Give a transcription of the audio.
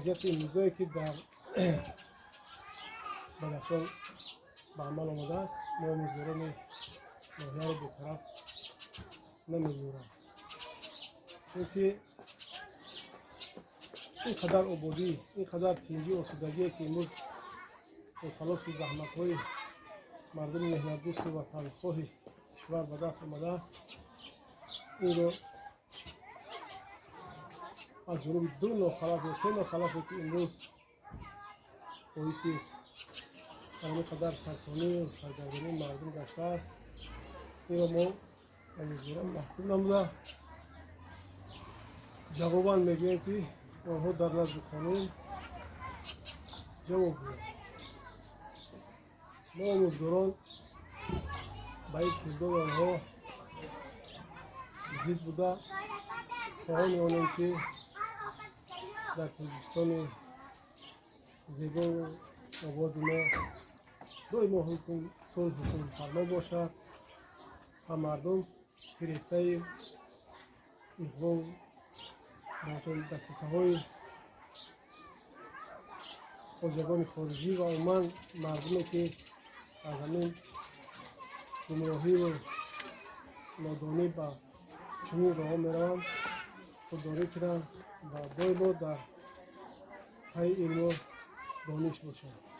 Вазъияти имрӯзае, ки дар Бадахшон ба амал омадааст, мо омӯзгорони ноҳияро бетараф намегузорам, чунки ин қадар ободӣ, ин қадар тинҷӣ, осудагие, ки имрӯз бо талошу заҳматҳои мардуми меҳнатдӯсту ватанхоҳи кишвар ба даст омадааст, инро аз ҷониби ду нохалаф ё се нохалафе, ки имрӯз боиси ин қадар сарсонию саргардонии мардум гаштааст, инро мо омӯзгорон маҳкум намуда, ҷавобан мегӯем, ки онҳо дар назди қонун ҷавоб гӯянд. Мо, омӯзгорон, ба ин кирдори онҳо зид буда, хоҳони онем, ки дар Тоҷикистони зебову ободи мо доимо ҳукм, сулҳ ҳукмфармо бошад ва мардум фирефтаи иғвову дасисаҳои хоҷагони хориҷӣ ва умуман мардуме, ки аз ҳамин гумроҳию нодонӣ ба чунин роҳҳо мераванд, худдорӣ кунанд ва доимо дар пайи илму дониш бошанд.